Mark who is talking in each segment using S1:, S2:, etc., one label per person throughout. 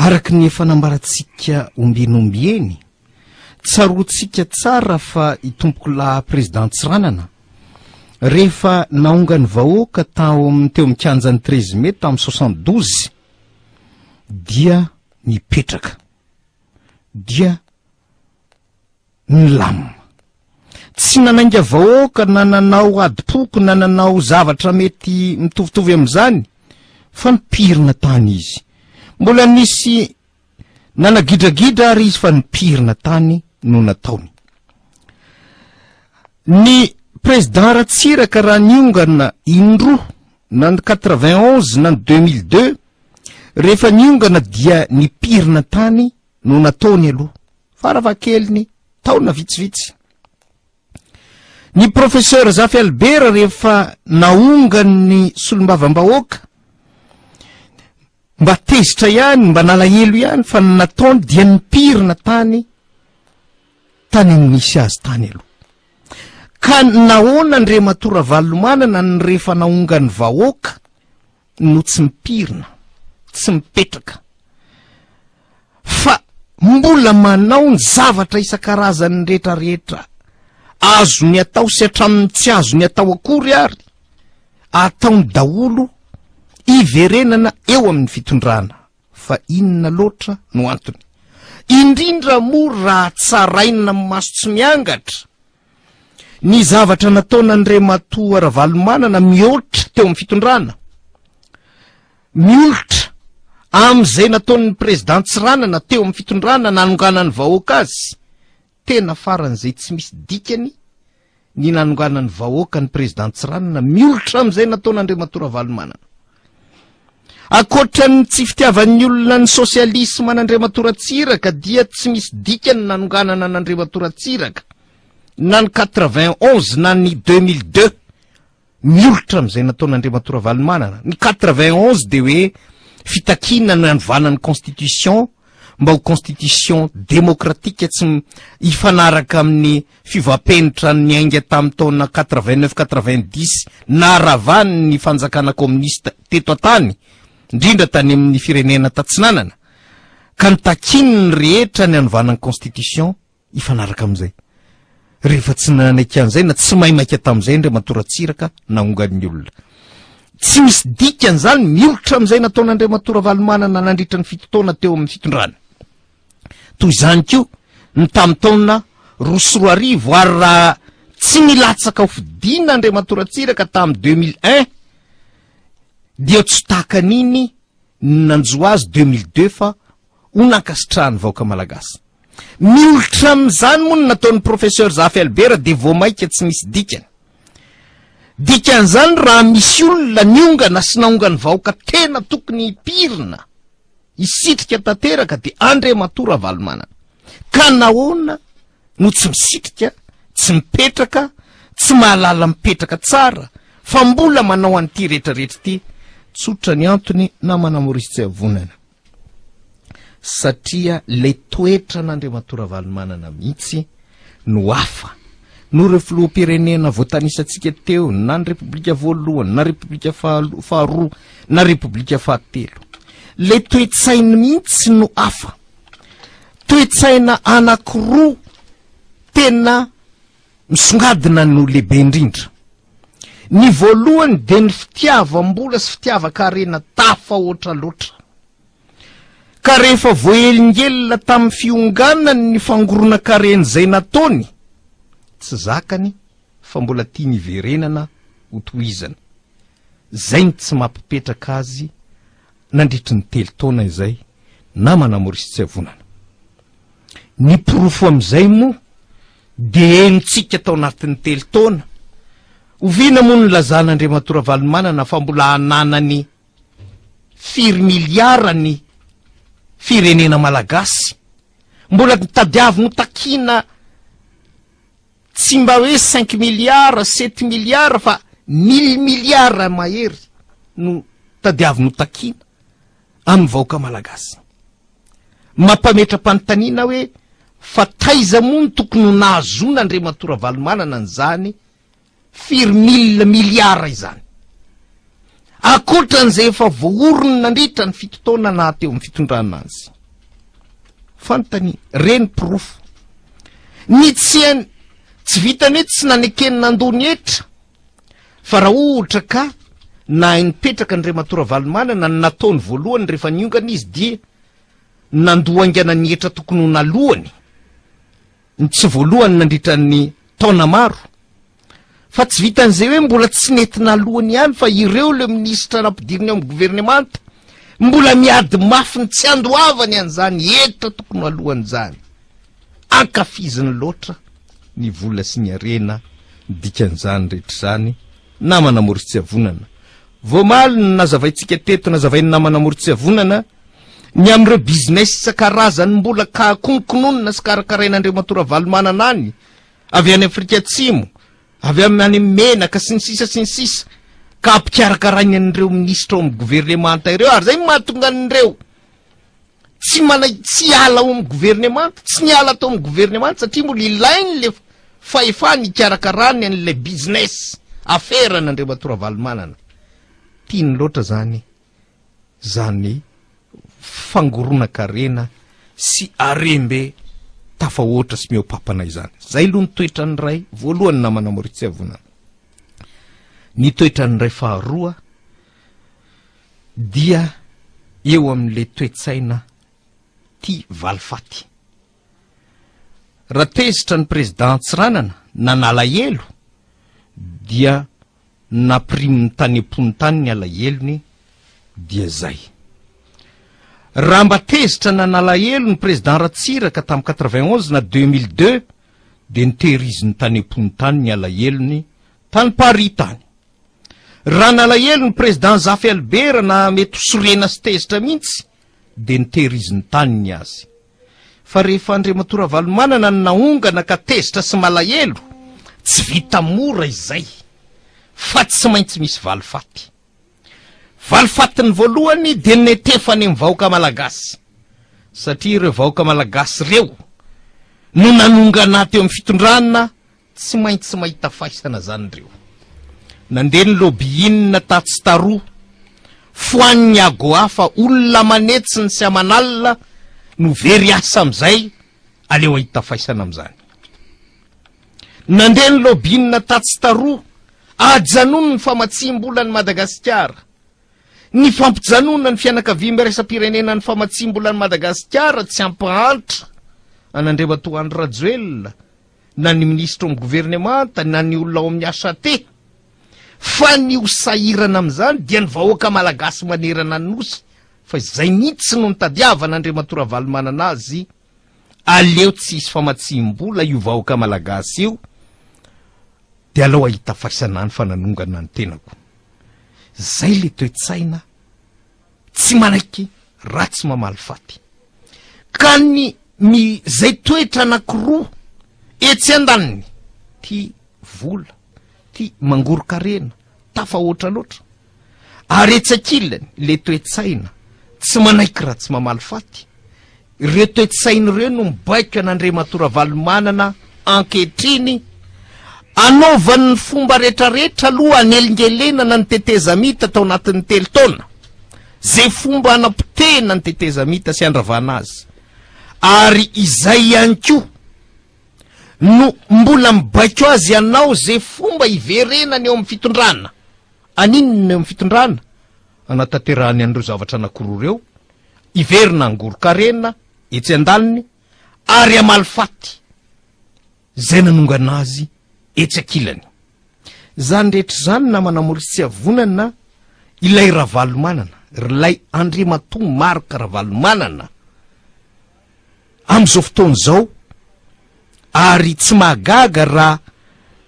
S1: Araka ny efa nambarantsika ombieny ombieny, tsaroantsika tsara fa i Tompokolahy Président Tsiranana, rehefa naongan'ny vahoaka tao amin'ny teo amin'ny kianjan'ny 13 mai tamin'ny 72 dia nipetraka, dia nilamina. Tsy nanainga vahoaka na nanao adim-poko na nanao zavatra mety mitovitovy amin'izany fa nipirina tany izy. Mbola nisy nanagidragidra ary izy fa nipirina tany no nataony. Ny président Ratsiraka raha niongana indroa na ny 91 na ny 2002 rehefa niongana dia nipirina tany no nataony aloha farafahakeliny taona vitsivitsy. Ny professeur Zafy Albert rehefa naongan'ny solombavambahoaka mba tezitra ihany, mba nalahelo ihany fa ny nataony dia nipirina tany tany amin'ny nisy azy tany aloha. Ka nahoana Andriamatoa Ravalomanana ny rehefa naongan'ny vahoaka no tsy mipirina, tsy mipetraka, fa mbola manao ny zavatra isan-karazany rehetra rehetra azony atao sy hatramin'ny tsy azony atao akory ary ataony daholo hiverenana eo amin'ny fitondrana. Fa inona loatra no antony? Indrindra moa raha tsaraina amin'ny maso tsy miangatra ny zavatra nataon'Andriamatoa Ravalomanana mihoatra teo amin'ny fitondrana, miolotra amin'izay nataon'ny Président Tsiranana teo amin'ny fitondrana nanonganan'ny vahoaka azy, tena faran'izay tsy misy dikany ny nanonganan'ny vahoaka ny Président Tsiranana miolotra amin'izay nataon'Andriamatoa Ravalomanana. Ankoatra ny tsy fitiavan'ny olona ny sosialisma an'Andriamatoa Ratsiraka dia tsy misy dikany ny nanonganana an'Andriamatoa Ratsiraka na ny 91 na ny 2002 miolotra amin'izay nataon'Andriamatoa Ravalomanana. Ny 91 dia hoe fitakiana ny hanovana ny constitution mba ho constitution démocratique tsy hifanaraka amin'ny fivoam-penitra niainga tamin'ny taona 89 90 naharavany ny fanjakana kominista teto an-tany, indrindra tany amin'ny firenena tatsinanana, ka nitakiany ny rehetra ny hanovana ny constitution hifanaraka amin'izay. Rehefa tsy nanaiky an'izay na tsy maimaika tamin'izay Andriamatoa Ratsiraka naongan'ny olona. Tsy misy dikany izany miolotra amin'izay nataon'Andriamatoa Ravalomanana nandritra ny fito taona teo amin'ny fitondrana. Toy izany koa ny tamin'ny taona 2002 ary raha tsy nilatsaka ho fidiana Andriamatoa Ratsiraka tamin'ny 2001 dia tsy tahaka an'iny ny nanjo azy 2002 fa ho nankasitrahan'ny vahoaka malagasy. Miolotra amin'izany moa ny nataon'ny Professeur Zafy Albert dia vao maika tsy misy dikany. Dikan'izany raha misy olona niongana sy naongan'ny vahoaka tena tokony hipirina hisitrika tanteraka dia Andriamatoa Ravalomanana. Ka nahoana no tsy misitrika, tsy mipetraka, tsy mahalala mipetraka tsara fa mbola manao an'ity rehetrarehetra ity? Tsotra ny antony namana Maurice Tsiavonana. Satria ilay toetran'Andriamatoa Ravalomanana mihitsy no hafa noho ireo filoham-pirenena voatanisantsika teo, na ny Repoblika voalohany, na Repoblika faharoa, na Repoblika fahatelo. Ilay toe-tsainy mihitsy no hafa. Toe-tsaina anankiroa tena misongadina no lehibe indrindra. Ny voalohany dia ny fitiavam-bola sy fitiavan-karena tafahoatra loatra. Ka rehefa voahelingelina tamin'ny fionganany ny fangoronan-karena izay nataony, tsy zakany fa mbola tiany hiverenana hotohizana. Izay no tsy mampipetraka azy nandritry ny telo taona izay namana Maurice Tsiavonana. Ny porofo amin'izay moa dia henontsika tao anatin'ny telo taona. Oviana moa no nilazan'Andriamatoa Ravalomanana fa mbola hananany firy miliara ny firenena malagasy? Mbola tadiaviny ho takiana tsy mba hoe cinq milliards, sept milliards fa mille milliards mahery no tadiaviny ho takiana amin'ny vahoaka malagasy. Mampametra-panontaniana hoe fa taiza moa no tokony ho nahazoana Andriamatoa Ravalomanana an'izany firy mille milliards izany? Ankoatran'izay efa voaoriny nandritra ny fito taona naha teo amin'ny fitondrana azy. Fanontaniana, reny porofo. Ny tsy tsy vitany hoe tsy nanekeny nandoa ny hetra, fa raha ohatra ka nahay nipetraka Andriamatoa Ravalomanana, ny nataony voalohany rehefa niongana izy dia nandoa haingana ny hetra tokony ho nalohany, ny tsy voalohany nandritra ny taona maro. Fa tsy vitan'izay hoe mbola tsy nety nalohany ihany fa ireo le minisitra nampidiriny ao amin'ny governemanta mbola miady mafy ny tsy andoavany an'izany hetra tokony ho alohany izany. Ankafiziny loatra ny vola sy ny harena ny dikan'izany rehetra izany namana Moritsiavonana. Vao omaly no nazavaintsika teto, nazavain'ny namana Moritsiavonana ny amin'ireo business isan-karazany mbola ka konkononina sy karakarain'Andriamatoa Ravalomanana any, avy any Afrika Atsimo, avy amin'ny any amin'ny menaka sy ny sisa sy ny sisa, ka ampikarakarainy an'ireo minisitra ao amin'ny governemanta ireo, ary izay no mahatonga an'ireo tsy mana tsy hiala ao amin'ny governemanta, tsy niala tao amin'ny governemanta satria mbola ilainy le fahefany hikarakarany an'ilay business aferan'Andriamatoa Ravalomanana. Tiany loatra zany zany fangoronan-karena sy harem-be tafahoatra sy mihoa-papana izany. Zay aloha ny toetran'ny ray voalohany namana Maurice Avonana. Ny toetran'ny ray faharoa dia eo amin'ilay toe-tsaina tia valifaty. Raha tezitra ny président Antsiranana na nalahelo dia nampiriminy tany am-pony tany ny alahelony dia zay. Raha mba tezitra na nalahelo ny président Ratsiraka tamin'ny 91 na 2002 dia notehiriziny tany am-pony tany ny alahelony tany Paris tany. Raha nalahelo ny président Zafy Albert na mety ho sorena sy tezitra mihitsy dia notehiriziny tany ny azy. Fa rehefa Andriamatoa Ravalomanana no naongana ka tezitra sy malahelo, tsy vita mora izay fa tsy maintsy misy valifaty. Valifatiny voalohany dia ny netefany amin'ny vahoaka malagasy satria ireo vahoaka malagasy ireo no nanongana teo amin'ny fitondrana Tsy maintsy mahita faisana zany reo. Nandeha ny lobbying tatsy taroa. Foaniny Agoa fa olona aman'hetsiny sy aman'alina no very asa amizay, aleo ahita faisana amizany. Nandeha ny lobbying tatsy taroa, ajanony ny famatsiam-bola an'i Madagasikara. Ny fampijanona ny fianakaviambe iraisam-pirenena ny famatsiam-bola an'i Madagasikara tsy hampahantra an'Andriamatoa Andry Rajoelina na ny minisitra ao amin'ny governemanta na ny olona ao amin'ny HAT fa ny ho sahirana amin'izany dia ny vahoaka malagasy manerana ny nosy fa izay mihitsy no nitadiavana Andriamatoa Ravalomanana azy aleo tsy hisy famatsiam-bola io vahoaka malagasy io dia aleo ahita faisana any fa nanongana ny tenako zay le toe-tsaina tsy manaiky raha tsy mamaly faty. Ka ny mi zay toetra anakiroa etsy andaniny, tia vola, tia mangoron-karena, tafahoatra loatra, ary etsy ankilany le toe-tsaina tsy manaiky raha tsy mamaly faty, Ireo toe-tsaina ireo no mibaiko an'Andriamatoa Ravalomanana ankehitriny anaovany ny fomba rehetrarehetra aloha hanelingelenana ny tetezamita tao anatin'ny telo taona. Izay fomba hanapotehina ny tetezamita sy handravana azy. Ary izay ihany koa no mbola mibaiko azy hanao izay fomba hiverenany eo amin'ny fitondrana. Aninona eo amin'ny fitondrana? Hanatanterahany an'ireo zavatra anankiroa ireo. Hiverina hangoron-karena etsy an-daniny ary hamaly faty izay nanongana azy etsy ankilany. Izany rehetra izany namana Maurice-Tsiavonana ilay Ravalomanana, r'ilay Andriamatoa Marc Ravalomanana amin'izao fotoana izao Ary tsy mahagaga raha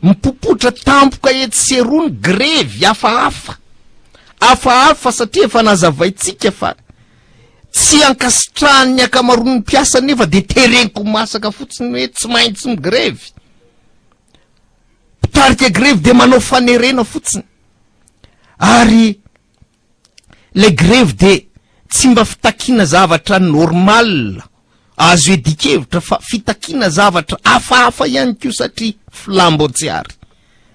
S1: mipopotra tampoka etsy sy eroa ny grevy hafahafa. Hafahafa satria efa nazavaintsika fa tsy ankasitrahan'ny ankamaroan'ny mpiasa nefa dia teren-ko masaka fotsiny hoe tsy maintsy migrevy. Mpitarika grevy dia manao fanerena fotsiny. Ary Ilay grevy dia tsy mba fitakiana zavatra normal azo iadian-kevitra fa fitakiana zavatra hafahafa ihany koa satria flambeau-tsiary.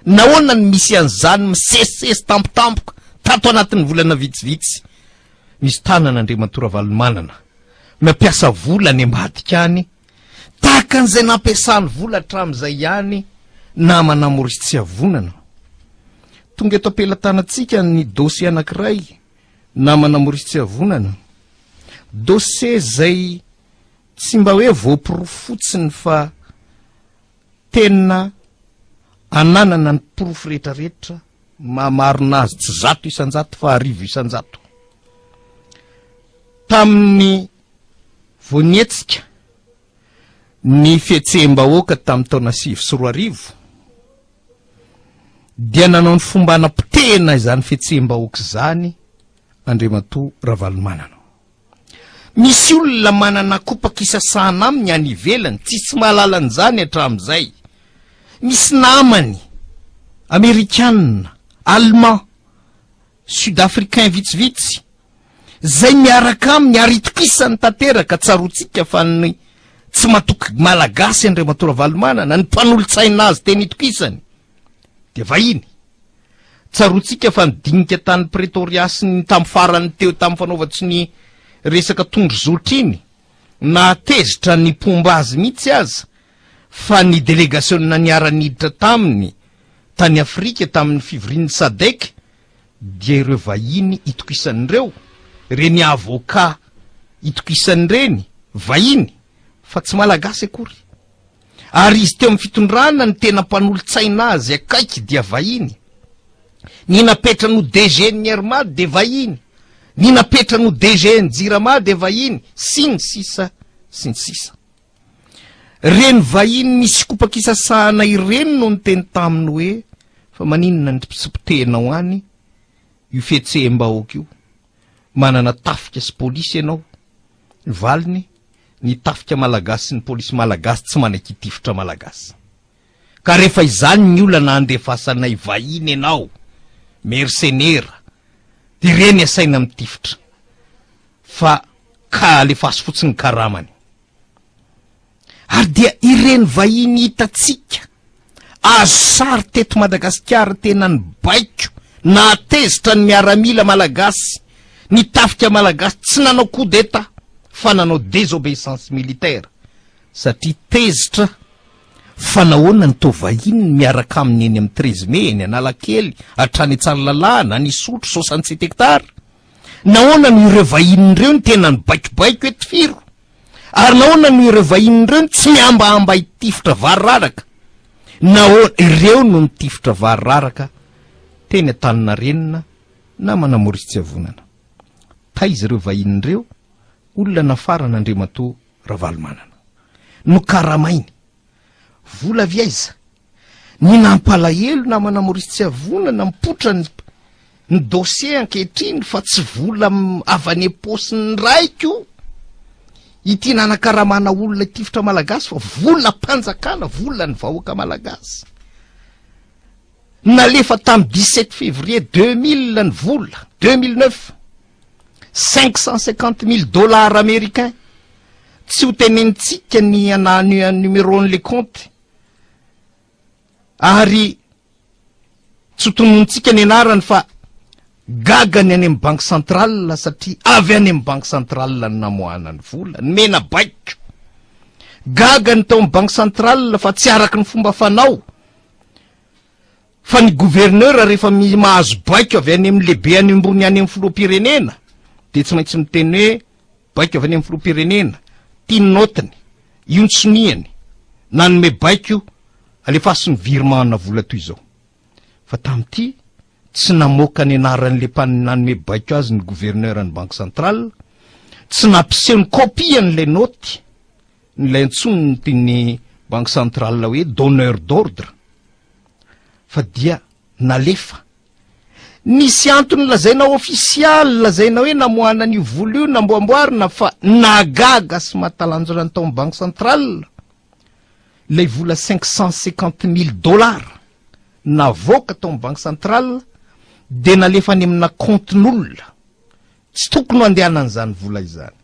S1: Nahoana no misy an'izany misesisesy tampotampoka tato anatin'ny volana vitsivitsy? Misy tanana Andriamatoa Ravalomanana. Mampiasa vola any ambadika any, tahaka an'izay nampiasany vola hatramin'izay ihany namana Maurice Tsiavonana. Tonga eto am-pelatanantsika ny dossier anankiray namana Maurice Tsiavonana. Dossier izay tsy mba hoe voaporofo fotsiny fa tena ananana ny porofo rehetrarehetra mahamarina azy tsy 100% fa 1000%. Tamin'ny vao nihetsika ny fihetseham-bahoaka tamin'ny taona 2009 dia nanao ny fomba hanapotehina izany fihetseham-bahoaka izany Andriamatoa Ravalomanana. Misy olona manana kopak'isasahana aminy any ivelany, tsisy mahalala an'izany hatramin'izay. Misy namany amerikanina, allemand, sud africain vitsivitsy, izay miaraka aminy ary itokisany tanteraka, tsaroantsika fa ny tsy matoky malagasy Andriamatoa Ravalomanana, ny mpanolotsaina azy tena itokisany dia vahiny. Tsaroantsika fa ny dinika tany Pretoria sy ny tamin'ny farany teo tamin'ny fanaovan-tsy ny resaka tondrozotra iny, nahatezitra ny mpomba azy mihitsy aza fa ny delegasiona niara-niditra taminy tany Afrika tamin'ny fivorian'ny Sadec dia ireo vahiny itokisany ireo, ireny avocat itokisany ireny, vahiny fa tsy malagasy akory. Ary izy teo amin'ny fitondrana ny tena mpanolotsaina azy akaiky dia vahiny. Ny napetrany ho DG n'ny Air Mad dia vahiny. Ny napetrany ho DG n'ny Jirama dia vahiny, sy ny sisa sy ny sisa. Ireny vahiny misy kopak'isasahana ireny no niteny taminy hoe fa maninona ny tsy potehinao any io fihetseham-bahoaka io? Manana tafika sy polisy ianao. Ny valiny, ny tafika malagasy sy ny polisy malagasy tsy manaiky hitifitra malagasy. Ka rehefa izany ny olana andefasanay vahiny ianao, mersenera, dia ireny asaina mitifitra. Fa ka alefaso fotsiny ny karamany. Ary dia ireny vahiny hitantsika azo sary teto Madagasikara tena nibaiko nahatezitra ny miaramila malagasy, ny tafika malagasy tsy nanao coup d'etat fa nanao désobéissance militaire satria tezitra fa nahoana ny toa vahiny miaraka aminy eny amin'ny 13 mai, eny Analakely, hatrany Tsaralalàna, any Isotry, 67 hectares. Nahoana no ireo vahiny ireo no tena nibaikobaiko hoe tifiro? Ary nahoana no ireo vahiny ireo no tsy mihambahamba hitifitra vary raraka? Nahoana ireo no nitifitra vary raraka teny Antaninarenina namana Maurice Tsiavonana? Taiza ireo vahiny ireo? Olona nafarana Andriamatoa Ravalomanana. Nokaramainy. Vola avy aiza? Ny nampalahelo namana Maurice Tsiavonana mipoitra ny ny dossier ankehitriny fa tsy vola avy any am-paosin'ny raiko ity nanakaramana olona hitifitra malagasy fa volam-panjakana, volan'ny vahoaka malagasy. Nalefa tamin'ny 17 février 2000 ny vola, 2009, 550 mille dollars américains. Tsy ho tenenintsika ny anany numéro-n'le compte ary tsy ho tononontsika ny anarany fa gaga ny any amin'ny banque centrale satria avy any amin'ny banque centrale no namoahana ny vola, nomena baiko. Gaga ny tao amin'ny banque centrale fa tsy araka ny fomba fanao fa ny gouverneur rehefa mahazo baiko avy any amin'ny lehibe any ambony any amin'ny filoham-pirenena dia tsy maintsy miteny hoe Baiko avy any amin'ny filoham-pirenena, ity ny naotiny, io ny soniany, nanome baiko alefaso ny virement-na vola toy izao. Fa tamin'ity, tsy namoaka ny anaran'ilay mpan nanome baiko azy ny gouverneur ny banque centrale, tsy nampiseho ny copie an'ilay naoty, n'ilay antsoin'ny ny banque centrale hoe donneur d'ordre, fa dia nalefa Nisy antony lazaina ofisialy lazaina hoe namoahana an'io vola io namboamboarina fa nahagaga sy mahatalanjona ny tao amin'ny banque centrale ilay vola 550 mille dollars navoaka tao amin'ny banque centrale dia nalefa any amina compte-n'olona tsy tokony ho andehanan'izany vola izany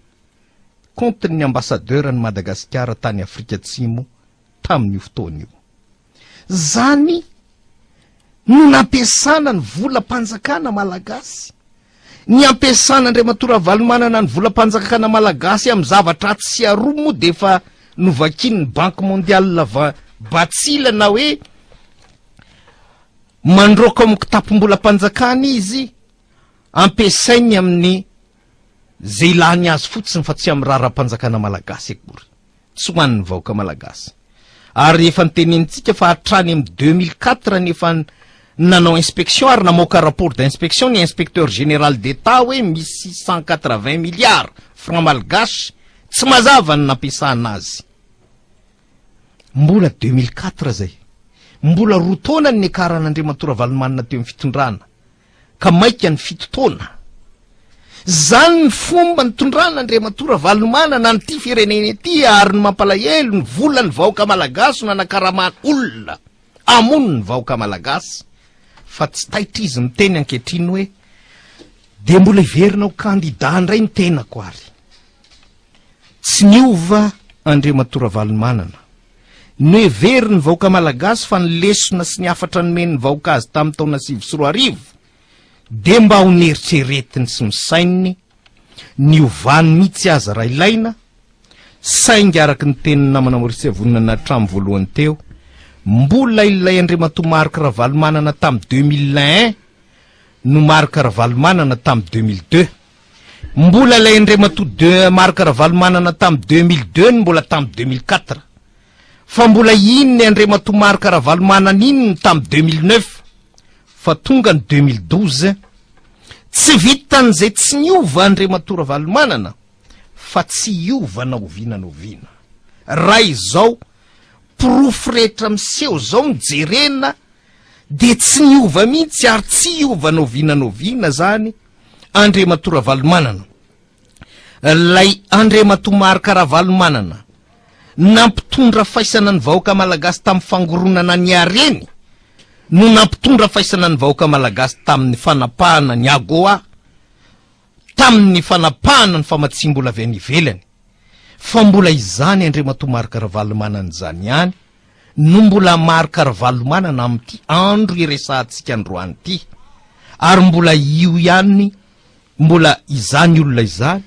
S1: compte-n'ny ambassadeur ny Madagasikara tany Afrika Atsimo tamin'io fotoana io. Zany no nampiasana ny volam-panjakana malagasy. Ny ampiasan'Andriamatoa Ravalomanana ny volam-panjakana malagasy amin'ny zavatra atsy sy aroa moa dia efa novakian'ny Banque mondiale va batsilana hoe mandroaka ao amin'ny kitapom-bolam-panjakana izy, ampiasainy amin'ny izay ilany azy fotsiny fa tsy amin'ny raharaham-panjakana malagasy akory. Tsy ho an'ny vahoaka malagasy. Ary efa notenenintsika fa hatrany amin'ny 2004 ny efa nanao inspection ary namoaka rapport d'inspection ny inspecteur général d'Etat hoe misy 680 milliards francs malgaches tsy mazava ny nampiasana azy. Mbola 2004 zay. Mbola roa taona ny niakaran'Andriamatoa Ravalomanana teo amin'ny fitondrana. Ka maika ny fito taona. Zany ny fomba nitondrana Andriamatoa Ravalomanana an'ity firenena ity ary ny mampalahelo ny volan'ny vahoaka malagasy no anakaramana olona hamono ny vahoaka malagasy fa tsy taitra izy miteny ankehitriny hoe dia mbola hiverina ho kandida indray ny tenako ary tsy niova Andriamatoa Ravalomanana. Noheverin'ny vahoaka malagasy fa ny lesona sy ny hafatra nomen'ny vahoaka azy tamin'ny taona 2009 dia mba ho neritreretiny sy nosaininy, niovany mihitsy aza raha ilaina, saingy araka ny tenin'ny namana Maurice Vonona hatramin'ny voalohany teo, mbola ilay Andriamatoa Marc Ravalomanana tamin'ny 2001 no Marc Ravalomanana tamin'ny 2002. Mbola ilay Andriamatoa de Marc Ravalomanana tamin'ny 2002 no mbola tamin'ny 2004. Fa mbola iny ny Andriamatoa Marc Ravalomanana iny no tamin'ny 2009. Fa tonga ny 2012, tsy vitan'izay tsy niova Andriamatoa Ravalomanana fa tsy hiova na oviana na oviana. Raha izao porofo rehetra miseho izao no jerena dia tsy niova mihitsy ary tsy hiova na oviana na oviana izany Andriamatoa Ravalomanana. Ilay Andriamatoa Marc Ravalomanana nampitondra faisana ny vahoaka malagasy tamin'ny fangoronana ny hareny no nampitondra faisana ny vahoaka malagasy tamin'ny fanapahana ny AGOA, tamin'ny fanapahana ny famatsiam-bola avy any ivelany. Fa mbola izany Andriamatoa Marc Ravalomanana izany ihany no mbola Marc Ravalomanana amin'ity andro iresahantsika androany ity, ary mbola io ihany, mbola izany olona izany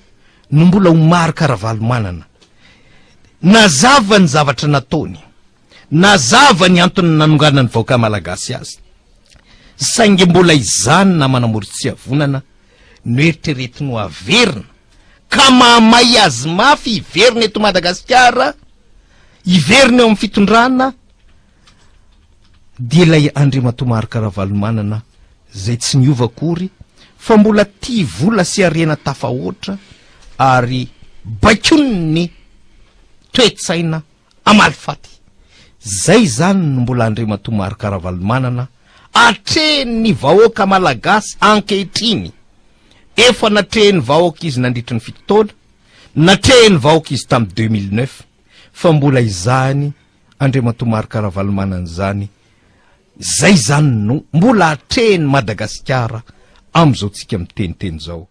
S1: no mbola ho Marc Ravalomanana. Nazava ny zavatra nataony, nazava ny antony nanonganan'ny vahoaka malagasy azy, saingy mbola izany namana Moritsiavonana no eritreretiny ho averina ka mahamay azy mafy hiverina eto Madagasikara, hiverina eo amin'ny fitondrana, dia ilay Andriamatoa Marc Ravalomanana izay tsy niova akory fa mbola tia vola sy harena tafahoatra ary baikoin'ny toe-tsaina hamaly faty. Zay izany no mbola Andriamatoa Marc Ravalomanana atrehin'ny vahoaka malagasy ankehitriny. Efa natrehin'ny vahoaka izy nandritry ny fito taona, natrehin'ny vahoaka izy tamin'ny 2009, fa mbola izany Andriamatoa Marc Ravalomanana izany, zay izany no mbola atrehin'i Madagasikara amin'izao tsika miteniteny izao.